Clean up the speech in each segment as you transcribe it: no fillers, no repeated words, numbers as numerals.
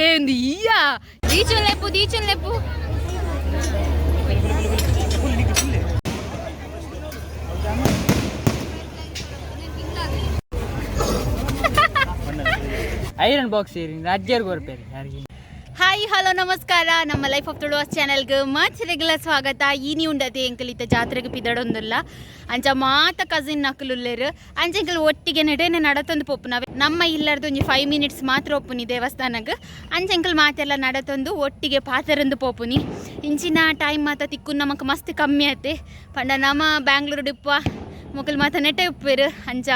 ఏంది ఇయ్యా దీచున్ లేపు దీచున్ లేపు. ಐರನ್ ಬಾಕ್ಸ್ ಏರಿ ಅಜ್ಜರ್ ಕೊರ್ಪೇರು ಯಾರಿಗೆ. ಹಾಯ್, ಹಲೋ, ನಮಸ್ಕಾರ. ನಮ್ಮ ಲೈಫ್ ಆಫ್ ತುಳುವಾಸ್ ಚಾನೆಲ್ಗೆ ಮಾಚರೆಗಳ ಸ್ವಾಗತ. ಈನಿ ಉಂಡತೆ ಎಂಕಲ್ ಇತ್ತ ಜಾತ್ರೆಗೆ ಪಿದಡೊಂದುಲ್ಲ. ಅಂಚ ಮಾತ ಕಸಿನ್ ನಕಲುಲ್ಲೇರು. ಅಂಚ ಎಂಕಲ್ ಒಟ್ಟಿಗೆ ನಡೆನೆ ನಡತೊಂದು ಪೋಪು ನಾವೆ. ನಮ್ಮ ಇಲ್ಲರ್ದು ಒಂಜಿ 5 ಮಿನಿಟ್ಸ್ ಮಾತ್ರ ಒಪ್ಪುನಿ ದೇವಸ್ಥಾನಗ್. ಅಂಚ ಎಂಕಲ್ ಮಾತೆಲ್ಲ ನಡತೊಂದು ಒಟ್ಟಿಗೆ ಪಾತೆರಂದು ಪೋಪುನಿ. ಇಂಚಿನ ಟೈಮ್ ಮಾತ ತಿಕ್ಕು ನಮಕ್ ಮಸ್ತ್ ಕಮ್ಮಿ ಆತೆ. ಪಂಡ ನಮ್ಮ ಬ್ಯಾಂಗ್ಳೂರು ಡಿಪ್ಪ, ಮೊಕಲ್ ಮಾತ ನೆಟ್ಟೆ ಉಪ್ಪೇರು. ಅಂಚ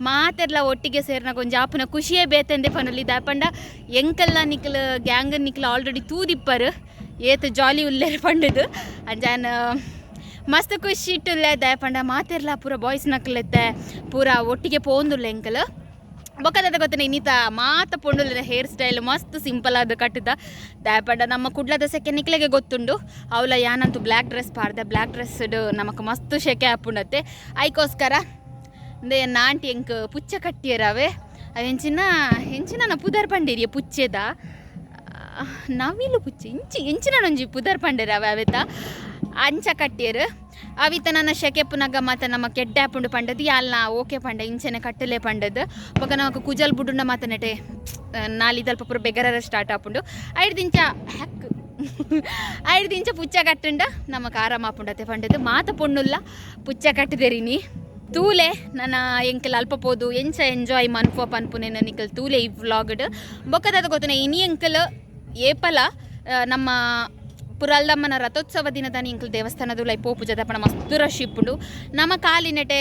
ಮಾತೆರ್ಲ ಒಟ್ಟಿಗೆ ಸೇರ್ನಾಗ ಒಂಜಿ ಆಪುನ ಖುಷಿಯೇ ಬೇತಂದೆ ಪನೊಲಿ. ದಾಯೆ ಪಂಡ ಎಂಕಲ್ಲ ನಿಕ್ಲ್ ಗ್ಯಾಂಗ್ ನಿಕ್ಲ್ ಆಲ್ರೆಡಿ ತೂದಿಪ್ಪರು, ಏತ್ ಜಾಲಿ ಉಲ್ಲೇರು ಪಂಡದು. ಅಂಚಾನ ಮಸ್ತ್ ಖುಷಿ ಇಟ್ಟುಲ್ಲೆ. ದಾಯೆ ಪಂಡ ಮಾತೆರ್ಲ ಪೂರ ಬಾಯ್ಸ್ ನಕ್ಲೆತ್ತೆ ಪೂರ ಒಟ್ಟಿಗೆ ಪೋಂದುಲ್ಲೆ ಎಂಕಲ್. ಬೊಕ್ಕದ ಗೊತ್ತನೆ, ಇನ್ನಿತ ಮಾತ ಪೊಂಡುಲ ಹೇರ್ ಸ್ಟೈಲ್ ಮಸ್ತ್ ಸಿಂಪಲ್ ಆದ ಕಟ್ಟುದ. ದಾಯೆ ಪಂಡ ನಮ್ಮ ಕುಡ್ಲದ ಸೆಕೆ ನಿಕ್ಲೆಗೆ ಗೊತ್ತುಂಡು ಅವಲ. ಯಾನಂತೂ ಬ್ಲ್ಯಾಕ್ ಡ್ರೆಸ್ ಪಾಡ್ದೆ. ಬ್ಲ್ಯಾಕ್ ಡ್ರೆಸ್ ನಮಕ್ ಮಸ್ತ್ ಶೆಕೆ ಆಪುಂಡತ್ತೆ. ಐಕೋಸ್ಕರ ಇಂದೆ ನಾಂಟಿ ಎಂಕ್ ಪುಚ್ಚ ಕಟ್ಟಿಯರವೆ. ಅವೆಂಚಿನ ಎಂಚಿನ ನ ಪುದರ್ ಪಂಡೇರಿಯ ಪುಚ್ಚೆದ, ನವಿಲು ಪುಚ್ಚೆ ಇಂಚಿ ಎಂಚಿನ ಒಂಜಿ ಪುದರ್ ಪಂಡೇರ ಅವೆ. ಅವೆತ ಅಂಚ ಕಟ್ಟಿಯರು. ಅವಿತ ನನ್ನ ಶೆಕೆಪ್ಪುನಗ ಮಾತ ನಮ್ಮ ಕೆಡ್ಡ ಆಪುಂಡು ಪಂಡದು. ಯಾಲ್ನ ಓಕೆ ಪಂಡ, ಇಂಚನೆ ಕಟ್ಟಲೆ ಪಂಡದು. ಬೊಕ ನಮಕ್ ಕುಜಲ್ ಬುಡುಂಡ ಮಾತ ನೆಟೆ ನಾಲಿದಲ್ಪ ಪೂರ ಬೆಗರ ಸ್ಟಾರ್ಟ್ ಆಪುಂಡು. ಐಡ್ದಿಂಚ ಹ್ಯಾಕ್ ಐಡ್ದಿಂಚ ಪುಚ್ಚ ಕಟ್ಟುಂಡ ನಮಕ್ ಆರಾಮ ಆಪುಂಡತೆ ಪಂಡದು. ಮಾತ ಪೊಣ್ಣುಲ್ಲ ಪುಚ್ಚ ಕಟ್ಟದೆರಿನಿ. ತೂಲೆ, ನನ್ನ ಎಂಕಲ್ ಅಲ್ಪ ಪೋದು ಎಂಚ ಎಂಜಾಯ್ ಮನ್ಪುವ ಪನ್ಪುನೇನ ನಿಕಲ್ ತೂಲೆ ಈ ವ್ಲಾಗ್ಡ್. ಬೊಕ್ಕದಾದ ಗೊತ್ತನೆ, ಇನಿ ಎಂಕಲ್ ಏಪಲ ನಮ್ಮ ಪುರಲ್ದಮ್ಮನ ರಥೋತ್ಸವ ದಿನದಾನಿ ಎಂಕಲ್ ದೇವಸ್ಥಾನದ ಪೋಪು ಪಣ ಮಸ್ತ್ ರಶ್ ಇಪ್ಪುಂಡು. ನಮ್ಮ ಕಾಲಿನೆಟೆ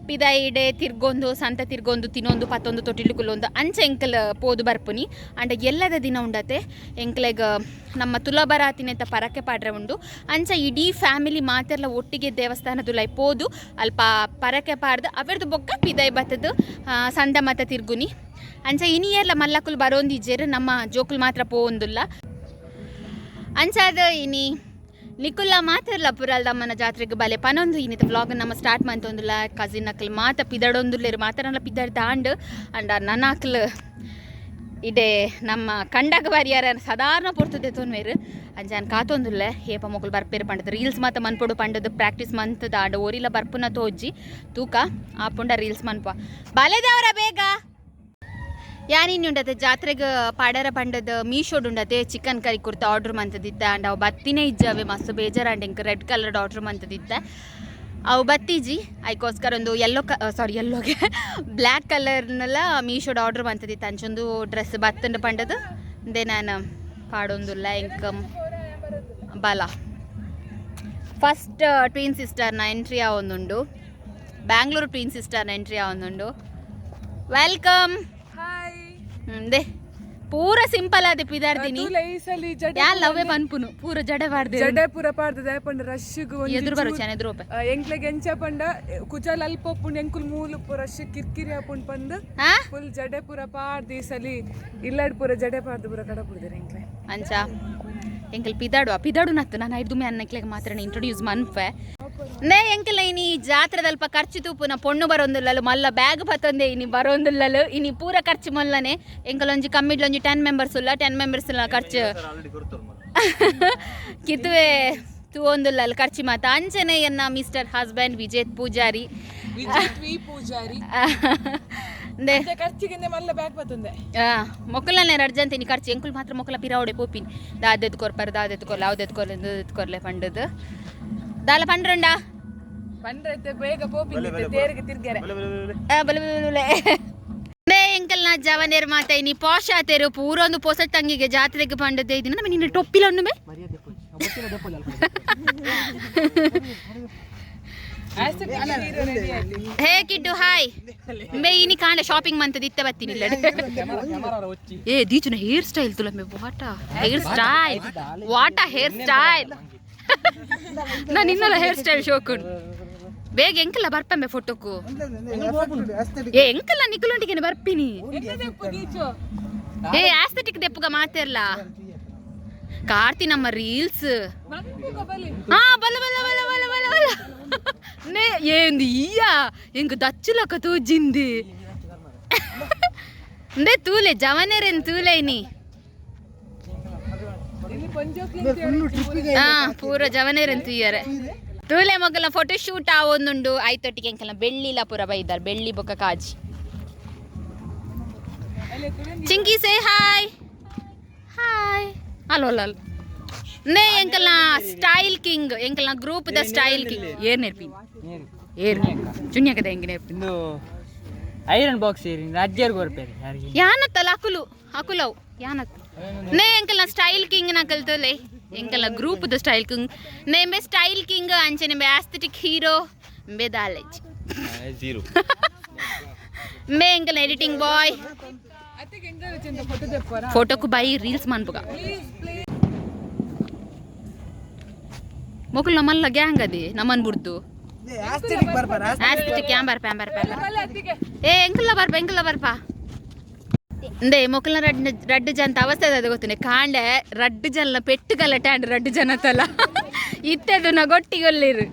ಪಿದಾಯಿಡೆ ತಿರ್ಗೊಂದು, ಸಂತ ತಿರ್ಗೊಂದು, ತಿನ್ನೊಂದು, ಪತ್ತೊಂದು, ತೊಟ್ಟಿಲು ಕುಲ್ಲೊಂದು, ಅಂಚ ಎಂಕಲ್ ಪೋದು ಬರ್ಪುನಿ. ಅಂಡ ಎಲ್ಲದ ದಿನ ಉಂಡತೆ ಎಂಕ್ಲೆಗ್ ನಮ್ಮ ತುಲಬರಾತಿನೆತ್ತ ಪರಕೆ ಪಾಡ್ರೆ ಉಂಡು. ಅಂಚ ಇಡೀ ಫ್ಯಾಮಿಲಿ ಮಾತೆಲ್ಲ ಒಟ್ಟಿಗೆ ದೇವಸ್ಥಾನದುಲೈ ಪೋದು ಅಲ್ಪ ಪರಕೆ ಪಾಡ್ದು ಅವೆರ್ದು ಬೊಕ್ಕ ಪಿದಾಯಿ ಬತ್ತದು ಸಂದ ಮತ ತಿರ್ಗುನಿ. ಅಂಚ ಇನಿಯೆಲ್ಲ ಮಲ್ಲಕುಲು ಬರೋಂದಿಜ್ಜೆರ್, ನಮ್ಮ ಜೋಕುಲು ಮಾತ್ರ ಪೋವೊಂದುಲ್ಲ. ಅಂಚಾದ ಇನಿ ನಿಕುಲ್ಲ ಮಾತೆರ್ಲ ಪುರಲ್ದಮ್ಮನ ಜಾತ್ರೆಗೆ ಬಲೆ ಪನೊಂದು ಇನ್ನಿತ ವ್ಲಾಗ್ ನಮ್ಮ ಸ್ಟಾರ್ಟ್ ಮಂತೊಂದುಲ್ಲ. ಕಸಿನ್ ಅಕ್ಲು ಮಾತ ಪಿದಡೊಂದುಲ್ಲೆರ್, ಮಾತರಲ್ಲ ಪಿದಡ್ ದಾಂಡ್. ಅಂಡ ನನಾಕ್ಲು ಇಡೆ ನಮ್ಮ ಕಂಡಗ ಬಾರಿಯಾರ ಸಾಧಾರಣ ಪೊರ್ತುದೆ ತೊನ್ವೇರು. ಅಂಚಾನ್ ಕಾತೊಂದುಲ್ಲೆ ಏಪ ಮೊಕುಲು ಬರ್ಪೇರು ಪಂಡದು. ರೀಲ್ಸ್ ಮಾತ ಮನ್ಪೊಡು ಪಂಡದು ಪ್ರಾಕ್ಟೀಸ್ ಮಂತದ. ಆಂಡ ಓರಿಲ ಬರ್ಪುನ ತೋಜ್ಜಿ. ತೂಕ, ಆಪುಂಡ ರೀಲ್ಸ್ ಮನ್ಪ. ಬಲೆದವರ ಬೇಗ. ಯಾನಿನ್ನಿ ಉಂಡತೆ ಜಾತ್ರೆಗೆ ಪಾಡರ ಪಂಡದ ಮೀಶೋಡ್ ಉಂಡತೆ ಚಿಕನ್ ಕರಿ ಕುರ್ತಾ ಆರ್ಡರ್ ಮಂತದಿತ್ತ. ಅಂಡ್ ಅವು ಬತ್ತಿನೇ ಇಜ್ಜಾವೆ, ಮಸ್ತ್ ಬೇಜಾರಾಂಡ್ ಎಂಕ್. ರೆಡ್ ಕಲರ್ ಆರ್ಡರ್ ಮಂತದಿತ್ತ, ಅವು ಬತ್ತಿಜಿ. ಐಕೋಸ್ಕರ ಒಂದು ಯೆಲ್ಲೋ ಕ ಸಾರಿ ಯೆಲ್ಲೋಗೆ ಬ್ಲ್ಯಾಕ್ ಕಲರ್ನೆಲ್ಲ ಮೀಶೋಡ್ ಆರ್ಡರ್ ಮಂತದಿತ್ತ. ಅಂಚೊಂದು ಡ್ರೆಸ್ ಬತ್ತಂಡು ಪಂಡದು ಇಂದೆ ನಾನು ಪಾಡೊಂದುಲ್ಲ. ಎಂಕ್ ಬಲ ಫಸ್ಟ್ ಟ್ವಿನ್ ಸಿಸ್ಟರ್ನ ಎಂಟ್ರಿ ಆವೊಂದುಂಡು. ಬ್ಯಾಂಗ್ಳೂರು ಟ್ವಿನ್ ಸಿಸ್ಟರ್ನ ಎಂಟ್ರಿ ಆವೊಂದುಂಡು. Welcome. Hi. ದೇ ಪೂರ ಸಿಂಪಲ್ ಆದ ಪಿದಾರ್ದಿನಿ. ತೂಲೆ ಈ ಸಲಿ ಜಡೆ. ಯಾ ಲವ್ವೆ ಪನ್ಪುನು ಪೂರ ಜಡೆ ಪಾಡ್ದೆ. ಜಡೆ ಪೂರ ಪಾಡ್ದ ಪಂಡ ರಶ್. ಎದುರು ಬರೋ ಚೆನ್ನ ಎದುರು ಒಪ್ಪೆ. ಎಂಕ್ಲೆಗ್ ಎಂಚ ಪಂಡ ಕುಜಲ್ ಅಲ್ಪ ಉಪ್ಪುಂಡು, ಎಂಕುಲ್ ಮೂಲು ರಶ್ ಕಿರ್ಕಿರಿ ಆಪುಂಡು ಪಂದ್ ಹಾ ಫುಲ್ ಜಡೆ ಪೂರ ಪಾಡ್ದು ಈ ಸಲಿ ಇಲ್ಲಡ್ ಪೂರ ಜಡೆ ಪಾಡ್ದು ಪೂರ ಕಡ ಪುಡ್ದಿರ ಎಂಕ್ಲೆ. ಅಂಚ ಎಂಕಲ್ ಪಿದಾಡು ಪಿದಾಡು ನತ್ತು ನಾನು ಐದು ಅನ್ನಕ್ಲೆಗ್ ಮಾತ್ರ ಇಂಟ್ರೊಡ್ಯೂಸ್ ಮನ್ಪೆ. ನೇ ಎಂಕಲ್ ಇನಿ ಜಾತ್ರೆದಲ್ಪ ಖರ್ಚು ತೂಪುನ ಪೊಣ್ಣು ಬರೋಂದುಲ್ಲಲು. ಮಲ್ಲ ಬ್ಯಾಗ್ ಪತ್ತೊಂದೆ ಇನಿ ಬರೋಂದುಲ್ಲಲು. ಇನಿ ಪೂರ ಖರ್ಚು ಮಲ್ಲನೆ. ಎಂಕಲ್ ಒಂಜಿ ಕಮ್ಮಿಡ್ಲೊಂಜಿ 10 ಮೆಂಬರ್ಸ್ ಉಲ್ಲ. 10 ಮೆಂಬರ್ಸ್ ಉಲ್ಲ, ಖರ್ಚು ಕಿತ್ತುವೆ ತೂವೊಂದುಲ್ಲಲ್ ಖರ್ಚು ಮಾತ. ಅಂಚನೆ ಎನ್ನ mister husband Vijeth Poojary. Vijith V Poojary. ದೇ ಖರ್ಚಿಗೆ ಮಲ್ಲ ಬ್ಯಾಗ್ ಬತ್ತಂದೆ. ಮೊಕ್ಕಲನೆ ಅರ್ಜಂತೀನಿ ಖರ್ಚು. ಎಂಕುಲು ಮಾತ್ರ ಮೊಕ್ಕಲ ಪಿರಾವಡೆ ಪೋಪಿನಿ. ದಾದೆತ್ ಕೊರ್ಪರ್, ದಾದೆತ್ ಕೊರ್ಲೆ, ಯಾವ್ದೆತ್ ಕೊರ್ಲೆ, ಎತ್ಕೊರ್ಲೆ ಪಂಡದು. ದಾಲ ಪಂಡ್ರಂಡ. ಪಂಡ್ರೈತೆ ಬೇಗ ಪೋಪಿನಿ ತೇರಿಗೆ ತಿರ್ಗೆರೆ. ಬಲೆ ಬಲೆ ಬಲೆ. ಬೇ ಎಂಕಲ್ ನಾ ಜವನೇರ್ ಮಾತ ಇನಿ ಪೋಷ ಆತೇರು. ಪೂರ ಒಂದು ಪೊಸ ತಂಗಿಗೆ ಜಾತ್ರೆಗೆ ಪಂಡದೆ ಇದೀನಿ. ನಮ್ಮ ನಿನ್ನ ಟೊಪ್ಪಿಲ ಉಂಡು ಬೇ. ಮರ್ಯಾದೆ ಪೋಚ್ ದೆಪ್ಪೊಲಿ. ಹೇ ಕಿಡ್ಡು, ಹಾಯ್. ಬೇ ಇನಿ ಕಾಂಡ ಶಾಪಿಂಗ್ ಮಂತದ ಇತ್ತೆ ಬತ್ತೀನಿ. ಇಲ್ಲ ಏ ದೀಚುನ ಹೇರ್ ಸ್ಟೈಲ್ ತುಲ ಮೇ. What hair style, what hair style! ನಾನು ಇನ್ನಲ್ಲ ಹೇರ್ ಸ್ಟೈಲ್ ಶೋಕ್. ಬೇಗ ಎಂಕಲ್ಲ ಬರ್ಪಂಬೆ ಫೋಟೋಕು. ಏ ಎಂಕಲ್ಲ ನಿಕುಲೊಂಟಿಗೆ ಬರ್ಪಿನಿ. ಏ ಆಸ್ಥೆಟಿಕ್ ದೆಪ್ಪುಗ ಮಾತೆರ್ಲ ಕಾರ್ತಿ ನಮ್ಮ ರೀಲ್ಸ್. ಹಾ ಬಲ ಬಲ ಬಲ ಬಲ ಬಲ ಬಲ. ನೇ ఏంది ఇయ్యా ఇంక దచ్చులక తూజింది. ಅಂದೆ ತೂಲೆ ಜವನೇರೇನು ತೂಲೆ ಇನಿ. ಹಾ ಪೂರ ಜವನೇರಂತ ಇಯ್ಯಾರೆ. ತೂಲೆ ಮೊಗಲ ಫೋಟೋ ಶೂಟ್ ಆವೊಂದುಂಡು. ಆಯ್ತೊಟ್ಟಿಗೆ ಎಂಕಲ್ನ ಬೆಳ್ಳಿಲ ಪೂರ ಬೈದಾರ್, ಬೆಳ್ಳಿ ಬೊಕ್ಕ ಕಾಜಿ. Chinki say hi. ಹಾಯ್. ಅಲ್ಲ ಅಲ್ಲ ಅಲ್ಲ, ನೇ ಎಂಕಲ್ನ ಸ್ಟೈಲ್ ಕಿಂಗ್, ಎಂಕಲ್ನ ಗ್ರೂಪ್ the style king. ಏರ್ ನೆರ್ಪಿ? ಏರ್ ಚುನ್ಯಕದ ಹೆಂಗೆ ನೆರ್ಪಿ? ಇಂದು ಐರನ್ ಬಾಕ್ಸ್ ಏರಿ ಅಜ್ಜರ್ ಕೊರ್ಪೇರಿ ಯಾರಿಗೆ? ಯಾನತ್ತಲ್ಲ ಅಕುಲು ಅಕುಲವು ಯಾನತ್. ನೇ ಎಂಕಲ್ನ ಸ್ಟೈಲ್ ಕಿಂಗ್ ನಾ ಕಲ್ತಲೆ, ಎಂಕಲ್ನ ಗ್ರೂಪ್ the style king. ನೇಂಬೆ ಸ್ಟೈಲ್ ಕಿಂಗ್ ಅಂಚೆ ನಿಂಬೆ ಆಸ್ಥೆಟಿಕ್ ಹೀರೋ ಇಂಬೆ ದಾಲೇಜ್. ಜೀರೋ. ಮೇ ಎಂಕಲ್ನ ಎಡಿಟಿಂಗ್ ಬಾಯ್. ಫೋಟೋకు ಬೈ ರೀಲ್ಸ್ ಮನ್ಪುಗ. ಮೊಕುಲ್ ನಮ್ಮಲ್ಲ ಗ್ಯಾಂಗ್ ಅದೇ ನಮ್ಮನ್ ಬುಡ್ದು ಆಸ್ಥೆಟಿಕ್ ಯಾಂಬರ್ ಪ್ಯಾಂಬರ್ ಪ್ಯಾಂಬರ್. ಏ ಎಂಕಲ್ಲ ಬರ್ಪ, ಎಂಕಲ್ಲ ಬರ್ಪ. ಇಂದೇ ಮೊಕಲ್ನ ರಡ್ಡು ರಡ್ಡು ಜನ ಅವಸ್ಥೆ ಅದು ಗೊತ್ತುಂಡೆ. ಕಾಂಡೆ ರಡ್ಡು ಜನ ಪೆಟ್ಟು ಗಲಾಟೆ ಅಂಡ್ ರಡ್ಡು ಜನ ತಲ ಇತ್ತೆದು ನಾ ಗೊಟ್ಟಿಗೊಲ್ಲಿರು.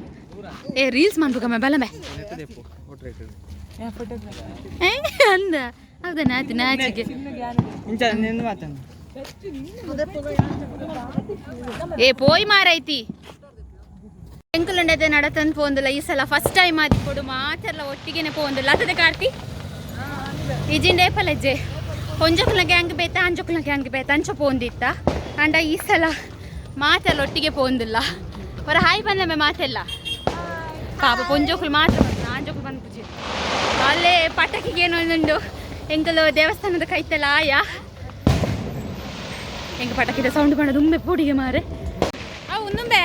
ಏ ರೀಲ್ಸ್ ಮನ್ಪುಗಮ್ಮ ಬಲಮೆ. ಏ ಅಂದ ಹೌದಾ? ನಾಚು ನಾಚಿಗೆ. ಇಂಚ ನಿಂದು ಮಾತನ್ನು. ಏ ಪೋಯ್ ಮಾರೈತಿ. ಎಂಕುಲುಂಡತೆ ನಡತಂದು ಪೋಂದಿಲ್ಲ. ಈ ಸಲ ಫಸ್ಟ್ ಟೈಮ್ ಆದಿ ಕೊಡು ಮಾತೆಲ್ಲ ಒಟ್ಟಿಗೆನೆ ಪೋಂದಿಲ್ಲ ಅತದೆ. ಕಾರ್ತಿ ಇಜಿಂಡೇ ಪಲಜ್ಜೆ ಒಂಜೊಕ್ಲ ಗ್ಯಾಂಗ್ ಬೇತ, ಅಂಜೊಕ್ಲ ಗ್ಯಾಂಗ್ ಬೇತ ಅಂಚ ಪೋಂದಿತ್ತ. ಅಂಡ ಈ ಸಲ ಮಾತೆಲ್ಲ ಒಟ್ಟಿಗೆ ಪೋಂದಿಲ್ಲ. ಹೊರ ಹಾಯ್ ಬಂದಮ್ಮೆ ಮಾತೆಲ್ಲ. ಪಾಪ ಪೊಂಜೋಕುಲು ಮಾತ್ರ ಬಂದು ಆಂಜೋಕುಲು ಬಂದು ಪೂಜೆ ಅಲ್ಲೇ ಪಟಾಕಿಗೆ ಏನೋ ಒಂದುಂಡು. ಎಂಕಲು ದೇವಸ್ಥಾನದ ಕೈತೆಲ್ಲ ಆಯಾ ಎಂಕ ಪಟಾಕಿದ ಸೌಂಡ್ ಮಾಡೋದು ಉಮ್ಮೆ ಪೂಡಿಗೆ ಮಾರೆ. ಅವು ಒಂದುಂಬೆ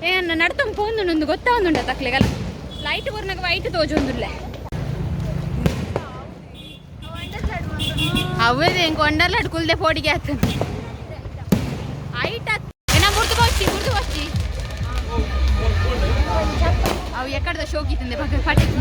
ಏನ್ ನಡ್ತಂಬ ಪೋಂದುಂಡು ಗೊತ್ತಾ ಒಂದುಂಡ ತಕ್ಲೆಗಲ್ಲ. ಲೈಟ್ ಬರ್ನಾಗ ವೈಟ್ ತೋಜೊಂದುಲ್ಲೆ ಅವೇ. ಎಂಕ ಒಂಡರ್ಲಾಡ್ ಕುಲ್ದೆ ಪೋಡಿಗೆ ಆತ ಐಟ್ ಏನ ಮುರ್ದು ಬೋಚ್ಚಿ ಮುರ್ದು ಬೋಚ್ಚಿ. ಅವು ಎಕ್ಕಡ್ದ ಶೋಕಿತ್ತಂದೆ ಪಕ್ಕ ಪಟಾಕಿ.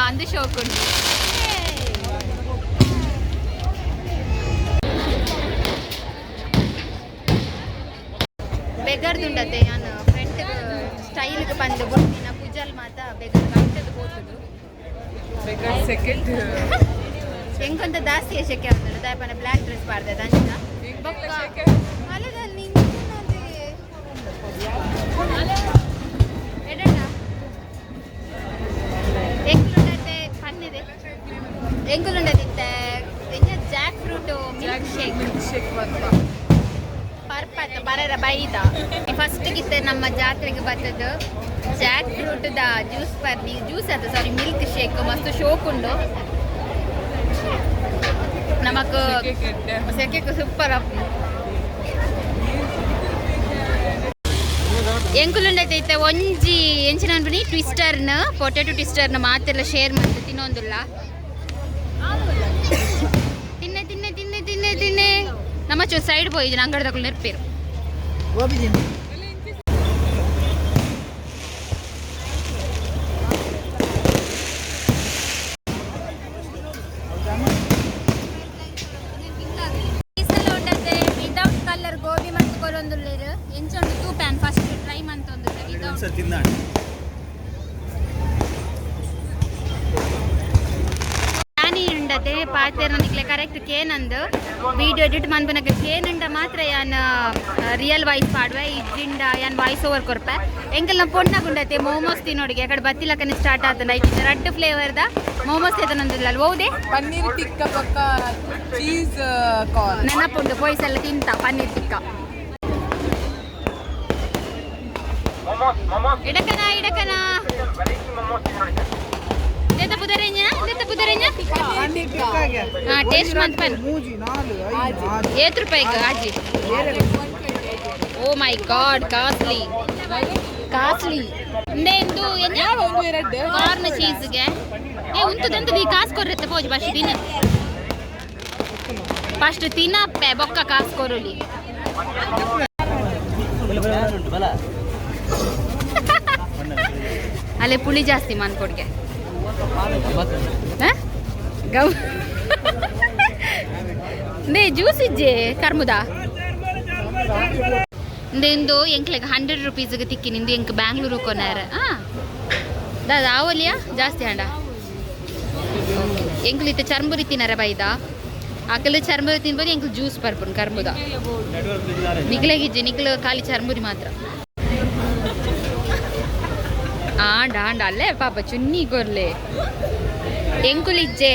ಅಂದು ಶೋಕ್ ಉಂಟು. ಬೆಗರ್ದುಂಡತೆ. ನಾನು ಫ್ರಂಟ್ ಸ್ಟೈಲ್ಗೆ ಬಂದು ಬುಡ್ತಿನ ಪೂಜಾಲ್ ಮಾತ ಬೆಗರ್ ಕಟ್ಟದು ಪೋತುದು. ಸೆಕೆಂಡ್. ಎಂಕೊಂತ ದಾಸ್ತಿ ಶೆಕೆ ಆಗುದಿಲ್ಲ ದಾಯಪನ ಬ್ಲ್ಯಾಕ್ ಡ್ರೆಸ್ ಪಾಡ್ದೆ ಅಂಚ. ಬೊಕ್ಕ ಅಲ್ಲದ ನಿಂಚಿನದೇ. ಎಡಣ್ಣ ಎಂಕುಲುಂಡತೆ ಪನ್ನಿದೆ. ಎಂಕುಲುಂಡತಿತ್ತೆ ಎಂಜ Jack fruit milk shake. Shake. ಪರ್ಪತ್ ಬರರ ಬೈದ. ಫಸ್ಟ್ ಗಿತ್ತೆ ನಮ್ಮ ಜಾತ್ರೆಗೆ ಬರ್ತದ್ದು ಜಾಕ್ ಫ್ರೂಟ್ the juice ಪರ್ನಿ, ಜ್ಯೂಸ್ ಅದು ಸಾರಿ ಮಿಲ್ಕ್ ಶೇಕ್. ಮಸ್ತ್ ಶೋಕ್ ಉಂಡು ನಮಕ್. ಸೆಕೆಕ್ ಸೂಪರ್ ಅಪ್. ಎಂಕುಲುಂಡೈತೆ ಇತ್ತೆ ಒಂಜಿ ಎಂಚಿನ ಅನ್ಪುನಿ ಟ್ವಿಸ್ಟರ್ನ, ಪೊಟೆಟೊ ಟ್ವಿಸ್ಟರ್ನ ಮಾತೆಲ್ಲ ಶೇರ್ ಮಾಡ್ತೆ ತಿನ್ನೊಂದುಲ್ಲ. ತಿನ್ನೆ ತಿನ್ನೆ ತಿನ್ನೆ ತಿನ್ನೆ ತಿನ್ನೆ. ನಮ್ಮ ಚೂರು ಸೈಡ್ ಪೋಯಿಜಿ ಅಂಗಡಿದಕುಲು ನೆರ್ಪೇರು. ಈ ಸಲ ಉಂಡತೆ ವಿತೌಟ್ ಕಲರ್ ಗೋಬಿ ಮತ್ತು ಕೊರೊಂದುಲ್ಲೆರ್. ಎಂಚ ಉಂಡು ತೂ ಪ್ಯಾನ್ ಫಸ್ಟ್ ಟ್ರೈ ಮಂತೊಂದುಲ್ಲೆ ವಿತೌಟ್. ತಿನ್ನಾಡಿ. ನಾನಿ ಉಂಡತೆ ಪಾತೆರ್ ನಿಕ್ಲೆ ಕರೆಕ್ಟ್ ಕೇನಂದು. ವಿಡಿಯೋ ಎಡಿಟ್ ಮನ್ಪುನಗ ಕೇನುಂಡ ಮಾತ್ರ ಯಾನ್ ರಿಯಲ್ ವಾಯ್ಸ್ ಪಾಡುವೆ, ಇಜ್ಜಿಂಡ ಯಾನ್ ವಾಯ್ಸ್ ಓವರ್ ಕೊರ್ಪೆ. ಎಂಕಲ್ನ ಪೊಣ್ಣಗುಂಡತೆ ಮೋಮೋಸ್ ತಿನ್ನೋಡಿಗೆ ಅಕಡೆ ಬತ್ತಿಲಕನೆ ಸ್ಟಾರ್ಟ್ ಆತಂಡ. ಐಕ್ ರಡ್ಡ್ ಫ್ಲೇವರ್ದ ಮೋಮೋಸ್ ಎತ್ತನೊಂದಿಲ್ಲ ಹೋದೆ. ಪನ್ನೀರ್ ಟಿಕ್ಕ ಪಕ್ಕ ಚೀಸ್ ಕಾರ್ನ್. ನೆನಪುಂಡು, ಪೊಯ್ಸೆಲ್ಲ ತಿಂತ ಪನ್ನೀರ್ ಟಿಕ್ಕ. ಇಡಕನ ಇಡಕನ ದೆತ್ತ ಪುದರೆಂಜ, ದೆತ್ತ ಪುದರೆಂಜ. ಹಾ ಟೇಸ್ಟ್ ಮಂತ್ ಪನ್. ಏತ್ ರೂಪಾಯಿಗೆ ಆಜಿ? Oh my God, costly costly. ಇಂದು ಎಂಜ? ಒಂದು ಎರಡು. ಕಾರ್ನ್ ಚೀಸ್ಗೆ. ಏ ಉಂತದಂತ ಈ ಕಾಸು ಕೊರ್ರತ್ತೆ ಪೋಜಿ ಬಸ್ ದಿನ. ಫಸ್ಟ್ ತಿನ್ನಪ್ಪೆ, ಬೊಕ್ಕ ಕಾಸು ಕೊರುಲಿ. ಅಲ್ಲೇ ಪುಳಿ ಜಾಸ್ತಿ ಮಾನ್ಕೊಡ್ಗೆ. ಗಮ್ ನೇ ಜ್ಯೂಸ್ ಇಜ್ಜೆ ಕರ್ಮುದ. ಇಂದು ಎಂಕ್ಲೆಗ್ 100 ರುಪೀಸ್ಗೆ ತಿಕ್ಕಿ ನಿಂದು. ಎಂಕ್ ಬ್ಯಾಂಗ್ಳೂರು ಕೊನಾರ. ಹಾಂ ದಾದ ಆವಲಿಯಾ ಜಾಸ್ತಿ ಅಂಡ. ಎಂಕ್ಲು ಇತ್ತ ಚರ್ಮುರಿ ತಿನ್ನರ ಬೈದ. ಅಕಲ್ ಚರ್ಮುರಿ ತಿನ್ಬೋದು, ಎಂಕ್ಲು ಜ್ಯೂಸ್ ಪರ್ಪುನ್ ಕರ್ಮುದ. ನಿಕ್ಲೆಗಿಜ್ಜಿ, ನಿಕ್ಲು ಖಾಲಿ ಚರ್ಮುರಿ ಮಾತ್ರ. ಆಂಡ ಆಂಡ ಅಲ್ಲೇ ಪಾಪ ಚುನ್ನಿ ಕೊರ್ಲೆ. ಎಂಕುಲಿಜ್ಜೆ.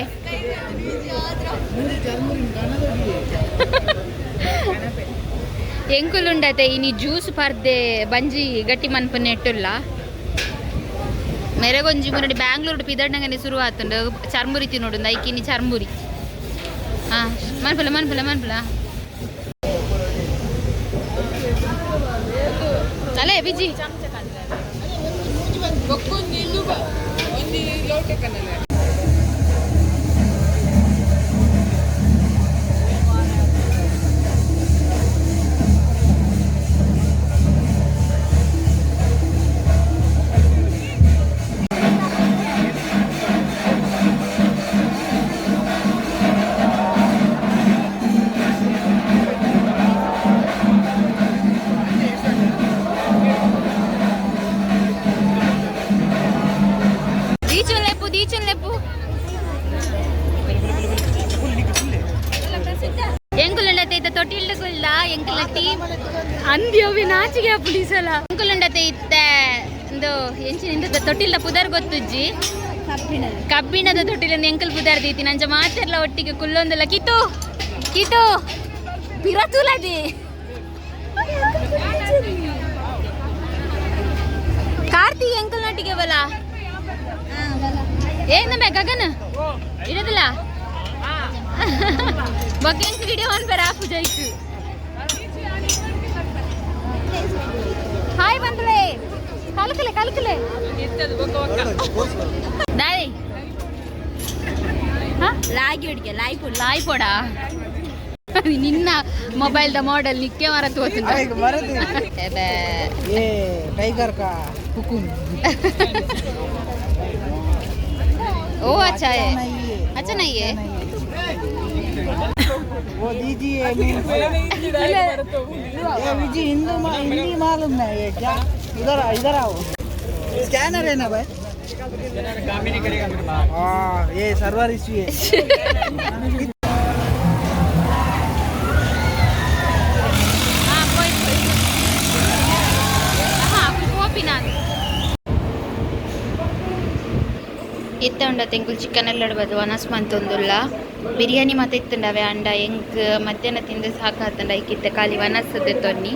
ಎಂಕುಲುಂಡತೆ ಇನಿ ಜ್ಯೂಸ್ ಪರ್ದೆ ಬಂಜಿ ಗಟ್ಟಿ ಮನ್ಪು ನೆಟ್ಟುಲ್ಲ. ಮೆರಗೊಂಜಿ ಮುರಡಿ ಬ್ಯಾಂಗ್ಳೂರು ಪಿದಡ್ನಂಗನೆ ಶುರು ಆತುಂಡು. ಚರ್ಮುರಿ ತಿನ್ನೋಡು ಐಕಿನಿ ಚರ್ಮುರಿ. ಹಾ, ಮನ್ಪುಲ ಮನ್ಪುಲ ಮನ್ಪುಲ. ಅಲ್ಲೇ ಬಿಜಿ. ಬೊಕ್ಕೊಂದು ಇಲ್ಲೂ ಒಂದು ಲೋಟೆ ಕನಲೆ. ದೀಚುನ್ ಲೆಪ್ಪು, ದೀಚುನ್ ಲೆಪ್ಪು. ಎಂಕುಲುಂಡತೆ ಇತ್ತ ತೊಟ್ಟಿಲ್ಡುಗುಳ್ಳ ಎಂಕುಲ ಟೀಮ್ ಅಂದ್ಯೋವಿ. ನಾಚಿಗೆ ಪುಲಿಸಲ. ಎಂಕುಲುಂಡತೆ ಇತ್ತ ಒಂದು ಎಂಚಿನ ಇಂದ ತೊಟ್ಟಿಲ್ದ ಪುದರ್ ಗೊತ್ತುಜ್ಜಿ. ಕಬ್ಬಿಣದ ತೊಟ್ಟಿಲ ಎಂಕಲ್ ಪುದರ್ ದೀತಿ. ನಂಚ ಮಾತೆರ್ಲ ಒಟ್ಟಿಗೆ ಕುಲ್ಲೊಂದಲ್ಲ. ಕಿತು ಕಿತು ಪಿರತುಲದಿ. ಕಾರ್ತಿ, ಎಂಕಲ್ ನಟ್ಟಿಗೆ ಬಲ. ಏನಮ್ಮ ಗಗನ್ ಇಡೋದಿಲ್ಲ. ಬೊಕ್ಕ ಎಂಕ್ ವಿಡಿಯೋ ಅನ್ಬರ ಪೂಜಾಯ್ತು. ಹಾಯ್ ಬಂದ್ಲೆ. ಕಲಕಲೆ ಕಲಕಲೆ. ಇತ್ತದು ಬೊಕ್ಕ ಬೊಕ್ಕ. ದಾಯಿ ಲಾಗಿ ಹುಡುಗೆ ಲಾಯ್ ಪೊಡ ಲಾಯ್ ಪೊಡ. ನಿನ್ನ ಮೊಬೈಲ್ದ ಮಾಡೆಲ್ ನಿಕ್ಕೆ ಮರ ತೋತುಂಡ. ये टाइगर का हुकुम. ओ, अच्छा है. नहीं है. अच्छा नहीं है. वो दीजिए. ये विजी हिंदू हिंदी मालूम नहीं है क्या? इधर इधर आओ. स्कैनर है ना भाई? हाँ, ये सर्वर इश्यू है. ಹಾ, ಪೋಯ್ ಪೋಯ್. ಹಾ, ಪೋಪಿನ ಇತ್ತ ಉಂಡ ತೆಂಕುಲ್ ಚಿಕನ್ ಎಲ್ಲ ಇಡ್ಬೋದು. ವನಸ್ ಮಂತೊಂದುಲ್ಲ. ಬಿರಿಯಾನಿ ಮಾತ ಇತ್ತುಂಡವೆ. ಅಂಡ ಎಂಕ್ ಮಧ್ಯಾಹ್ನ ತಿಂದು ಸಾಕಾತಂಡ. ಐಕಿತ್ತ ಖಾಲಿ ವನಸ್ಸದೆ ತೊನ್ನಿ.